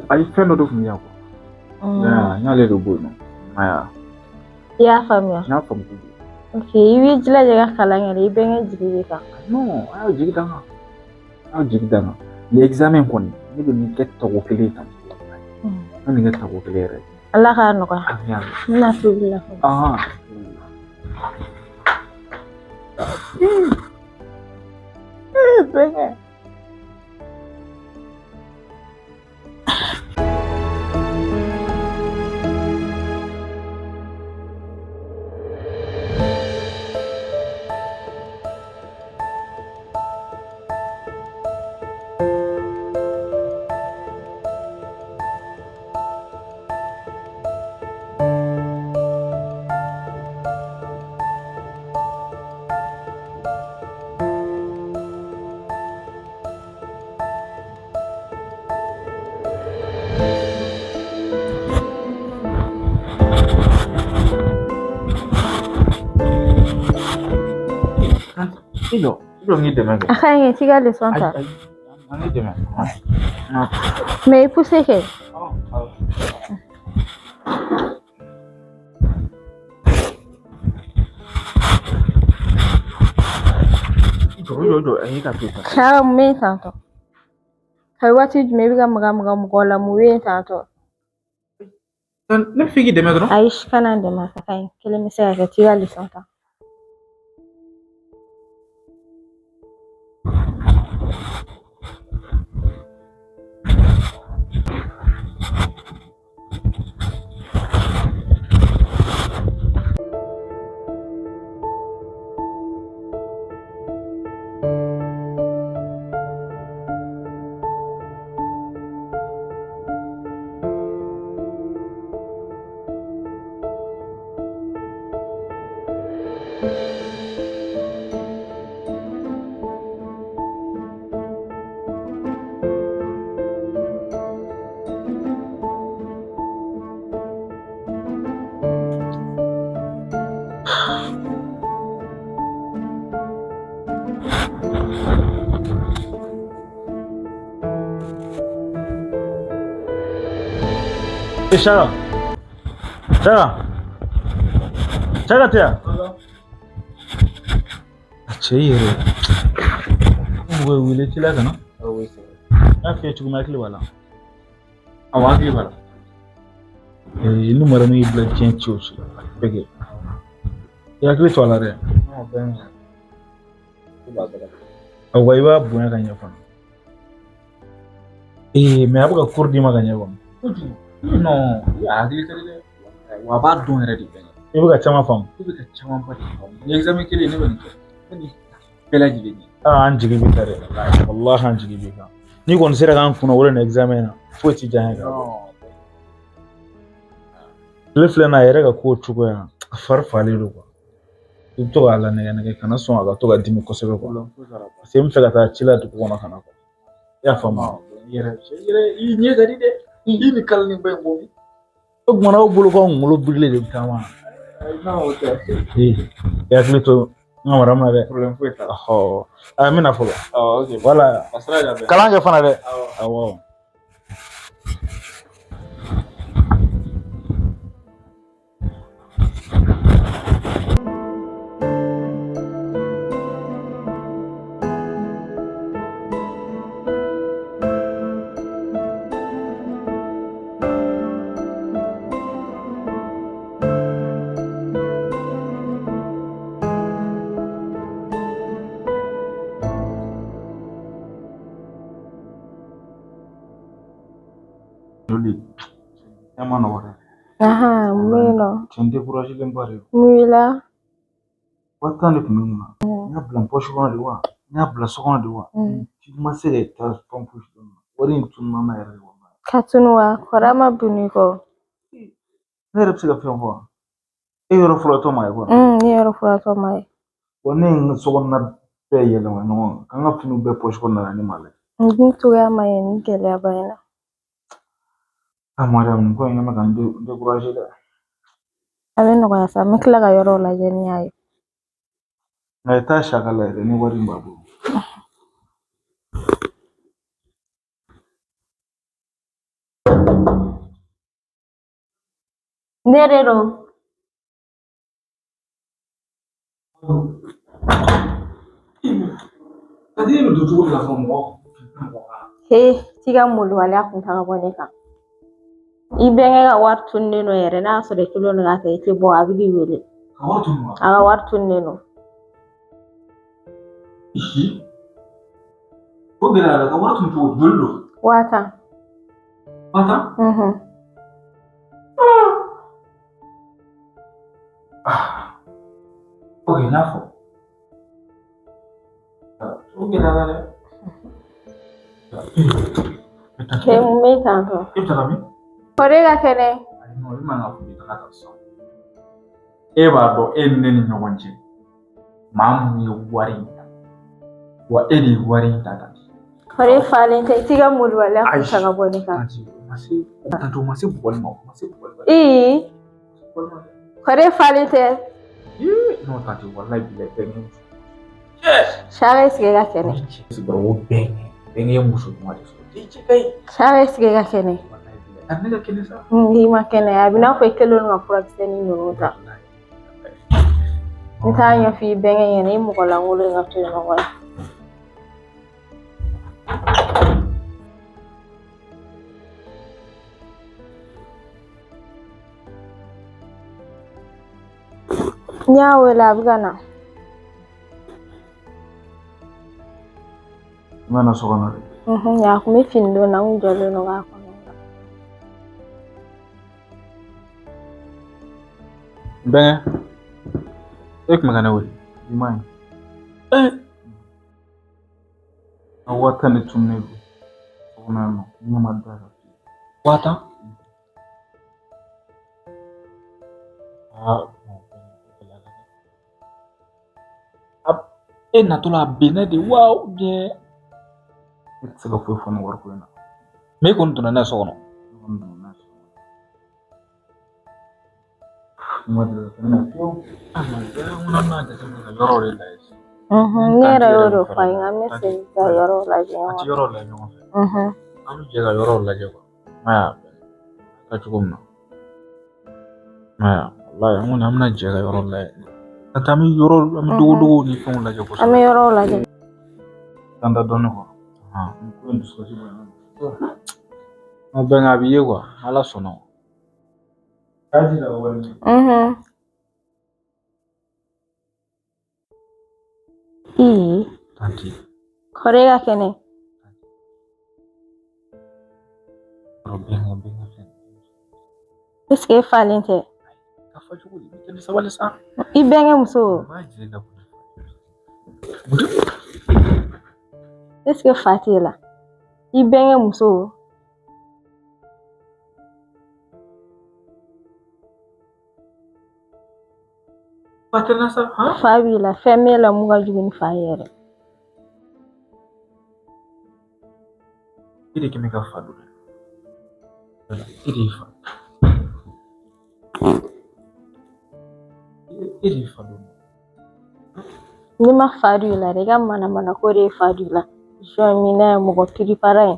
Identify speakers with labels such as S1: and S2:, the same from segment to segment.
S1: Ayi, fɛn dɔ de tun bɛ yan quoi. N y'ale de bɔ yen nɔ. Ayiwa.
S2: I y'a faamuya?
S1: N y'a faamu kojugu.
S2: Ok, i b'i jilaja ka kalan kɛ dɛ, i bɛnkɛ jigi b'i kan.
S1: Non, a y'aw jigi da n kan. A y'aw jigi da n kan. Nin examen kɔni, ne bɛ nin kɛ tako kelen ye tan. Ne bɛ nin kɛ tako kelen yɛrɛ.
S2: Ala k'a nɔgɔya.
S1: Amin, amin.
S2: N bɛna tobili la fɔlɔ.
S1: Ahan.
S2: Bɛnkɛ.
S1: I jɔ, i jɔ n k'i dɛmɛ kɛ.
S2: A ka ɲi k'i ka leçon ta.
S1: Ayi, an k'i dɛmɛ.
S2: Mais i pousse kɛ.
S1: I jɔ, i jɔ, i jɔ, ayi ka to yen.
S2: Sara mun bɛ yen tantɔ? Kabi waati jumɛn i bɛ ka maga maga mɔgɔw la, mun bɛ yen tantɔ?
S1: Ne bɛ fɛ k'i dɛmɛ dɔrɔn.
S2: Ayi, kana n dɛmɛ, a ka ɲi. Kelen bɛ se ka kɛ, t'i ka leçon ta.
S3: Shaka. Shaka. Shaka tɛ yan. A cɛ i yɛrɛ. Mɔgɔ ye wele ci la ka na. N y'a f'i ye cogo min hakili b'a la.
S1: Awɔ, hakili b'a la.
S3: Ee, ni mara min y'i bila diɲɛ ci o ci la, a bɛɛ kɛ. I hakili to a la dɛ. Awɔ, i b'a bonya ka ɲɛ fana. Ee, mais a bɛ ka cours d'i ma ka ɲɛ kɔni.
S1: Kojugu. Non, i hakili ka di dɛ. Wa a b'a dɔn yɛrɛ de bɛɛ.
S3: I bɛ ka caman faamu.
S1: I bɛ ka camanba de faamu. Ni examen kelen ne bɛ nin kɛ. Ne bɛ nin bɛɛ lajɛlen ɲɛ.
S3: Aa, an jigi b'i kan dɛ. Walahi an jigi b'i kan. N'i kɔni sera k'an kunna wolo nin examen na, foyi t'i diya n ye kan. Tile filɛ nin ye, a yɛrɛ ka kow cogoya, a fari fagalen don quoi. I bɛ to k'a lanɛgɛ nɛgɛ, kana sɔn a ka to ka dimi kosɛbɛ quoi. Parce que n bɛ fɛ ka taa ci la dugu kɔnɔ ka na quoi. I y'a faamu?
S1: Yɛrɛ, yɛrɛ, i ɲɛ ka di dɛ. I ni kalani ba in bɔ min?
S3: O kumana aw bolo k'aw kunkolo birilen de bɛ taama.
S1: Non, o tɛ.
S3: Ee, i hakili to n ka mara na dɛ.
S1: Problème foyi t'a la.
S3: Ɔhɔ, a n bɛna fɔlɔ.
S1: Awɔ, ok.
S3: Wala.
S1: A sira ka bɛn.
S3: Kalan kɛ fana dɛ.
S1: Awɔ.
S3: Awɔ. Joli. E ma nɔgɔ dɛ.
S2: Ahan, mun bɛ yen nɔ?
S3: Cɛ n découragé ba de.
S2: Mun b'i la?
S3: 10 000 de tun bɛ n kunna. N y'a bila n poche kɔnɔ de wa? N y'a bila so kɔnɔ de wa? N ma se ka taa fɛn fosi dɔn. Wari in tununna n na yɛrɛ de wa.
S2: Ka tunu wa? Kɔrɔ ma bin i kɔ.
S3: Ne yɛrɛ bɛ se ka fɛn fɔ wa? E yɔrɔ furatɔ ma ye kɔni.
S2: Ne yɔrɔ furatɔ ma ye.
S3: Wa ne ye n ka sokɔnɔna bɛɛ yɛlɛma ɲɔgɔn kan. Ka n ka finiw bɛɛ poche kɔnɔna la, ne m'a lajɛ.
S2: N dun cogoya ma ɲɛ nin gɛlɛyaba in na.
S3: Ah Mariam, nin ko in bɛ ka n découragé dɛ.
S2: A bɛ nɔgɔya sa, n bɛ tila ka yɔrɔw lajɛ ni y'a ye.
S3: Nka i t'a saka la yɛrɛ ni wari in b'a bolo.
S2: Ne de don.
S1: Kadi e bɛ don cogo di ka fɔ mɔgɔ
S2: He, t'i ka molobaliya kun ta ka bɔ ne kan. I bɛnkɛ ka wari tununnen don yɛrɛ, n'a y'a sɔrɔ i kelen don k'a kɛ, i tɛ bɔ, a bɛ k'i wele.
S1: Ka wari tunu wa?
S2: A ka wari tununnen don.
S1: O gɛlɛyara, ka wari tunu cogo joli don?
S2: 50,000.
S1: 50,000?
S2: Mhm.
S1: Ah. Ok, n'a fɔ. O gɛlɛyara dɛ.
S2: He, mun bɛ tan tɔ?
S1: E bɛ taga min?
S2: Kɔri, e ka kɛnɛ.
S1: Ayi, non, i man ka fɔ i bɛ taga ta sisan. E b'a dɔn e ni ne ni ɲɔgɔn cɛ, maa mun ye wari in ta, wa e de ye wari in ta ka di.
S2: Kɔri, e falen tɛ, i t'i ka molobaliya kun ta ka bɔ ne kan.
S1: Tanti, o ma se, tanti, o ma se bugɔli ma, o ma se bugɔli ma.
S2: Ee, kɔri, e falen tɛ.
S1: Non, tanti, walayi bilayi, bɛnkɛ muso.
S2: Saka, e sigi, e ka kɛnɛ.
S1: O bɛnkɛ, bɛnkɛ ye muso ɲuman de sɔrɔ. I cɛ ka ɲi.
S2: Saka, e sigi, e ka kɛnɛ.
S1: Walayi bilayi. A ne ka kɛnɛ sa.
S2: N'i ma kɛnɛ, a bɛ n'a fɔ i kɛlen don ka furakisɛnin ninnu ta. N t'a ɲɛfɔ i bɛnkɛ ɲɛna, i mɔgɔ lankolon in ka to yen nɔ kɔni. N y'a wele, a bɛ ka na.
S1: I ma na so kɔnɔ de?
S2: A kun bɛ fini don na, n kun jɔlen don k'a kɔnɔ.
S1: N bɛnkɛ, e tun bɛ ka ne wele. I ma ye. Ee! A 50,000 de tununnen don so kɔnɔ yan nɔ, ne ma da kan. 50,000? Aa, e natɔ la a binna de wa ou bien? Ne tɛ se ka foyi fɔ nin wariko in na. Mais e kɔni donna n'a ye so kɔnɔ. Ne kɔni donna n'a ye so kɔnɔ. Ne ma deli ka kɛ ne na fiyewu. A ma diya n ko an bɛna jateminɛ ka yɔrɔ de lajɛ sisan.
S2: Ne yɛrɛ y'o de fɔ a ye, an bɛ segin ka yɔrɔw lajɛ.
S1: An ti yɔrɔw lajɛ ɲɔgɔn fɛ. An bɛ jɛ ka yɔrɔw lajɛ quoi. Aya, ka cogo min na. Aya, walayi an kɔni an bɛna jɛ ka yɔrɔ lajɛ. Ka taa an bɛ yɔrɔ, an bɛ dogodogow ni fɛnw lajɛ kosɛbɛ.
S2: An bɛ yɔrɔw lajɛ.
S1: An da dɔɔnin quoi. Ko in dusukasi bonyana. Nka bɛnkɛ a bɛ ye quoi, Ala sɔnna. K'a jija ka wari ɲini.
S2: Ee.
S1: Tanti.
S2: Kɔri, e ka kɛnɛ.
S1: Bɛnkɛ, bɛnkɛ filɛ.
S2: Est-ce que e falen tɛ?
S1: Ka fɔ cogo di? I tɛ sabali sa.
S2: I bɛnkɛ muso.
S1: N b'a jira i la.
S2: Est-ce que fa t'e la? I bɛnkɛ muso.
S1: Fa tɛ n na sa, han?
S2: Fa b'i la, fɛn m'e la mun ka jugu ni fa ye yɛrɛ.
S1: E de kɛn bɛ ka fa don. E de ye fa. E de ye fa don.
S2: Ne ma fa don i la dɛ, i ka manamana ko de ye fa don i la. Jɔn minɛ mɔgɔ piripara ye.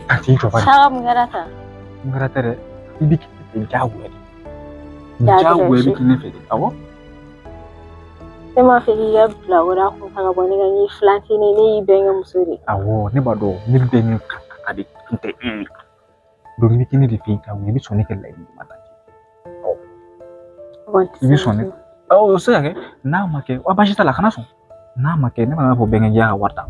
S1: A t'i jɔ bani.
S2: Saka, mun kɛra tan?
S1: Mun kɛra tɛ dɛ. I bɛ kɛ ne fɛ diyagoya de. Diyagoya i bɛ kɛ ne fɛ de. Awɔ.
S2: Ne m'a fɔ k'i ka bila o da kun ta ka bɔ ne kan, n'i filanci ne, ne y'i bɛnkɛ muso de.
S1: Awɔ, ne b'a dɔn ne bɛnkɛ ka di tun tɛ e ye. Donc i bɛ kɛ ne de fɛ yen, i bɛ sɔn ne ka laɲini ma. I bɛ sɔn ne. Awɔ, o bɛ se ka kɛ. N'a ma kɛ, wa baasi t'a la, kana sɔn. N'a ma kɛ, ne b'a fɔ bɛnkɛ y'a ka wari ta.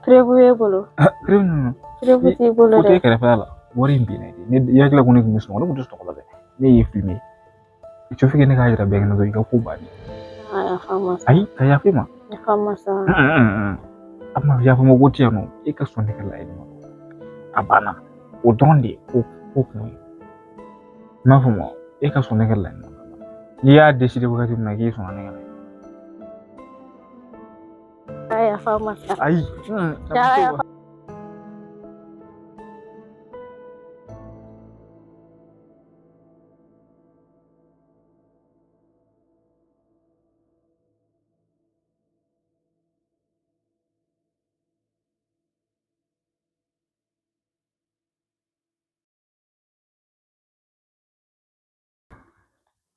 S2: Preuve b'e bolo.
S1: Preuve ninnu.
S2: Preuve t'i bolo
S1: O
S2: dɛ.
S1: t'e kɛrɛfɛla la. Wari in binna de. Ne i hakili la ko ne tun bɛ sunɔgɔ, ne tun tɛ sunɔgɔ la dɛ. Ne y'i filmer. Il suffit que ne k'a yira bɛɛ dɔrɔn i ka ko bannen.
S2: Yafa n ma sa.
S1: Ayi, ka yafa i ma.
S2: Yafa n ma sa.
S1: A ma yafa ma ko tɛ yan nɔ, e ka sɔn ne ka laɲini ma. A banna. O dɔrɔn de ye ko kun ye. I m'a faamu wa? E ka sɔn ne ka laɲini ma. N'i y'a décider wagati min na k'i sɔnna ne ka laɲini ma.
S2: Yafa n ma sa.
S1: Ayi.
S2: Yafa.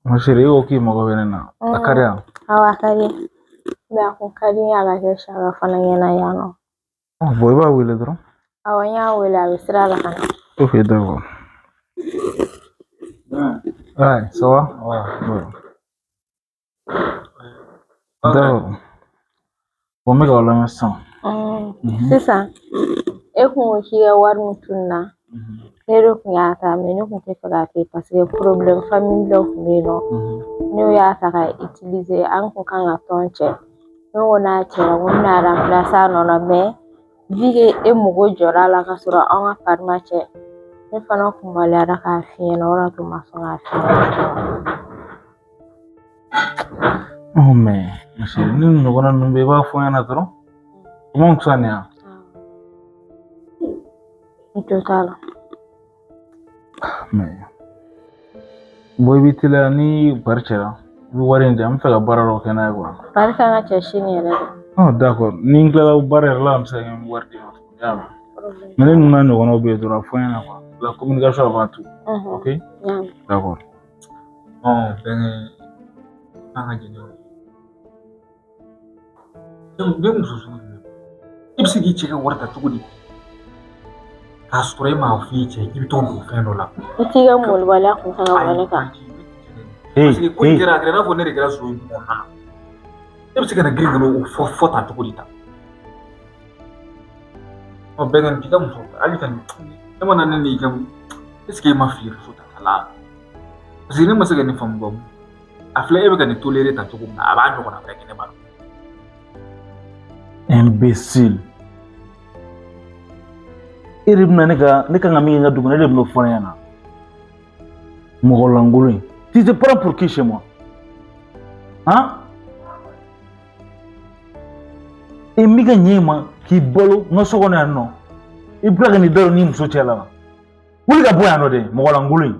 S3: Ma chérie, e ko k'i mago bɛ ne na. A ka di yan.
S2: Awɔ, a ka di. Mais a kun ka di n ye a ka kɛ Saka fana ɲɛna yan nɔ.
S3: Bon, i b'a wele dɔrɔn.
S2: Awɔ, n y'a wele, a bɛ sira la ka na.
S3: Ok, d'accord. Ouais, ça va?
S1: Ouais.
S3: Ouais. D'accord. Bon, n bɛ k'aw lamɛn sisan.
S2: Sisan, e kun ko k'i ka wari min tununna, ne de kun y'a ta, mais ne kun tɛ fɛ k'a kɛ parce que problème famille dɔ kun bɛ yen nɔ. Ne y'a ta ka utiliser, an kun kan ka tɔn cɛ. Ne ko n'a cɛra, ko n bɛna remplacer a nɔ na, mais vu que e mago jɔra a la ka sɔrɔ an ka pari ma cɛ, ne fana kun maloyara k'a f'i ɲɛna, o de y'a to n ma sɔn k'a f'i ɲɛna.
S3: Oh, mais ma chérie, ni ɲɔgɔnna ninnu bɛ i b'a fɔ n ɲɛna dɔrɔn. O man fisa nin ya?
S2: N jo t'a la.
S3: Mais bon, i b'i teliya ni pari cɛra, i bɛ wari in di yan, n bɛ fɛ ka baara dɔ kɛ n'a ye quoi.
S2: Pari kan ka cɛ sini yɛrɛ de.
S3: Oh, d'accord. Ni n tilala baara yɛrɛ la, an bɛ se ka n wari d'i ma tuguni, i y'a mɛn. Mais ni ninnu n'a ɲɔgɔnnaw bɛ yen dɔrɔn, a fɔ n ɲɛna quoi. La communication avant tout. Ok? D'accord.
S1: Non, bɛnkɛ, an ka jɛn ne muso sugu jumɛn? I bɛ se k'i cɛ ka wari ta cogo di? K'a sɔrɔ e m'a fɔ i cɛ k'i bɛ t'o don fɛn dɔ la.
S2: I t'i ka molobaliya kun ta ka bɔ ne kan.
S1: Parce que ko in kɛra, a kɛra i n'a fɔ ne de kɛra so in kɔnɔna na. E bɛ se ka na girin ka n'o fɔ tan cogo di tan? Ɔ bɛnkɛ, k'i ka muso hali ka e ma na ne n'i ka, est ce que e ma fili muso ta la? Parce que ne ma se ka nin faamu ba. A filɛ, e bɛ ka nin tolérer ta cogo min na, a b'a ɲɔgɔnna wɛrɛ kɛ ne ma.
S3: Imbécile. E de bɛna ne ka ne kan ka min kɛ n ka du kɔnɔ, e de bɛn'o fɔ ne ɲɛna. Mɔgɔ lankolon in. Tu te prends pour qui chez moi? Hein? E min ka ɲɛ i ma k'i balo n ka so kɔnɔ yan nɔ, i bɛ tila ka n'i da don ni muso cɛ la. Wuli ka bɔ yan nɔ dɛ, mɔgɔ lankolon in.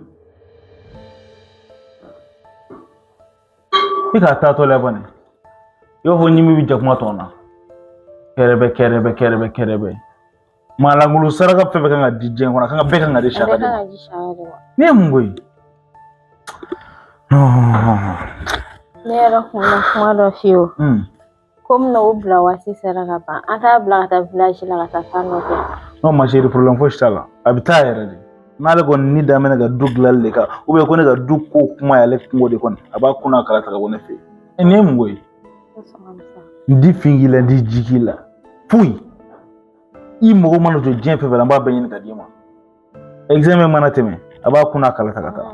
S3: I k'a taatɔ la bani. I b'a fɔ ɲimi bɛ jakuma tɔn na. Kɛrɛbɛ kɛrɛbɛ kɛrɛbɛ kɛrɛbɛ. Maa lankolon saraka fɛn fɛn kan ka di diɲɛ kɔnɔ, a kan ka bɛɛ kan ka di Saka de ma. Ne ye mun ko ye?
S2: Ne yɛrɛ kun bɛna kuma dɔ f'i ye o. Komi n'o bila waati sera ka ban, an t'a bila ka taa village la ka taa fan dɔ kɛ.
S3: Non, ma chérie, problème fosi t'a la. A bɛ taa yɛrɛ de. N'ale kɔni ni daminɛ ka du dilanli de kan, ou bien ko ne ka du ko kuma y'ale kungo de kɔni, a b'a kun n'a kala ta ka bɔ ne fɛ yen. E nin ye mun ko ye? N di fin k'i la, n di ji k'i la. Foyi. I mago mana jɔ diɲɛ fɛn fɛn la, n b'a bɛɛ ɲini ka d'i ma. Examen mana tɛmɛ, a b'a kun n'a kala ta ka taa.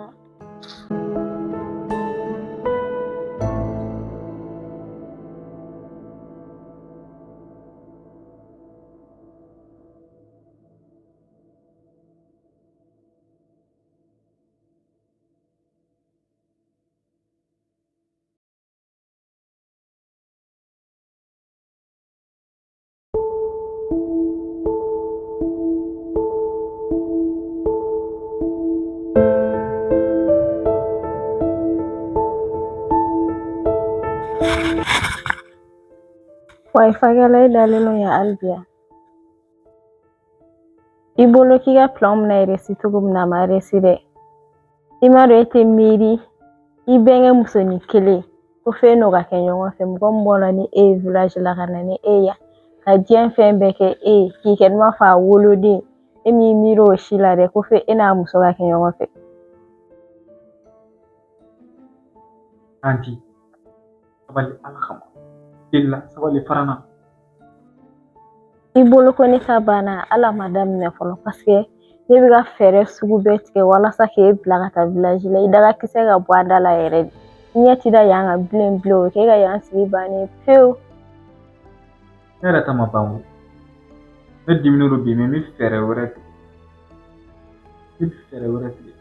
S2: Wa fakɛla, e dalen don yan hali bi yan. I bolo k'i ka plan bɛna réussi cogo min na, a ma réussi dɛ. I m'a dɔn e tɛ miiri i bɛnkɛ musonin kelen ko fɛn n'o ka kɛ ɲɔgɔn fɛ, mɔgɔ min bɔra ni e ye village la ka na ni e ye yan ka diɲɛ fɛn bɛɛ kɛ e ye, k'i kɛ i n'a fɔ a woloden, e m'i miiri o si la dɛ, ko fo e n'a muso ka kɛ ɲɔgɔn fɛ.
S1: Tanti, sabali Ala kama. Deli la, sabali farana.
S2: I bolo ko ne ta banna, ala ma daminɛ fɔlɔ, parce que Ne bɛ ka fɛɛrɛ sugu bɛɛ tigɛ walasa k'e bila ka taa village la i dagakisɛ ka bɔ a da la yɛrɛ de. I ɲɛ ti da yan kan bilen bilen o k'e ka yan sigi bannen pewu.
S1: Ne yɛrɛ ta ma ban o. Ne diminen don bi mais n bɛ fɛɛrɛ wɛrɛ tigɛ. Ne bɛ fɛɛrɛ wɛrɛ tigɛ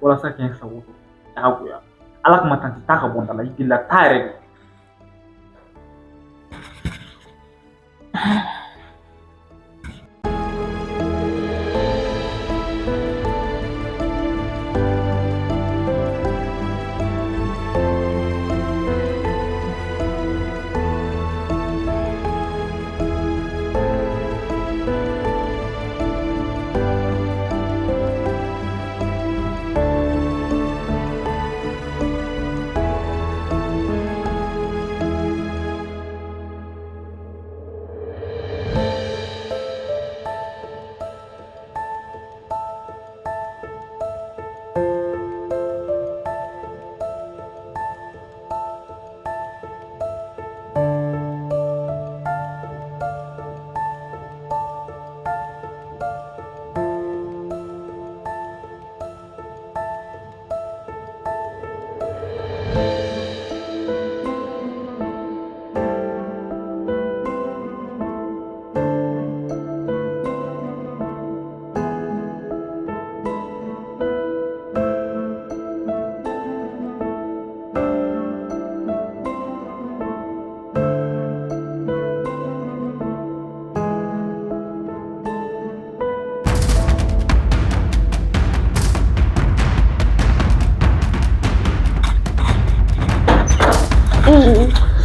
S1: walasa k'i sago sɔrɔ diyagoya. Ala kama tantie taa ka bɔ n da la i delila taa yɛrɛ de.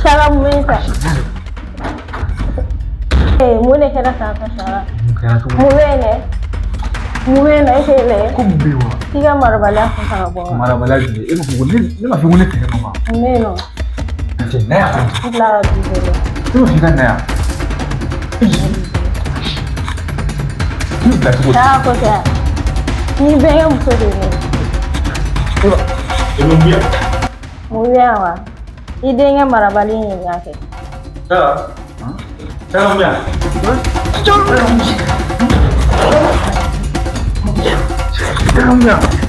S2: Sara mun bɛ ta? Ee mun de kɛra tan tɔ Sara?
S1: Mun kɛra cogo
S2: Mun bɛ yen dɛ? Mun bɛ yen nɔ e tɛ yɛlɛ?
S1: Ko mun bɛ yen wa?
S2: K'i ka marabaliya kun ta ka bɔ wa?
S1: Marabaliya jumɛn? E b'a fɔ ko ne ma fɔ ko ne tɛgɛ ma wa?
S2: Mun bɛ yen nɔ?
S1: Tantie na yan.
S2: I bila ka du bolo.
S1: Ne ma f'i ka na yan. Ne bila cogo di?
S2: Taa ko tɛ. N'i bɛnkɛ muso de ye ne ye.
S1: E bɛ mun yan?
S2: Mun bɛ yan wa? I denkɛ marabali in ɲininka kɛ.
S1: Sara. Sara mun bɛ yan? Sara mun bɛ yan?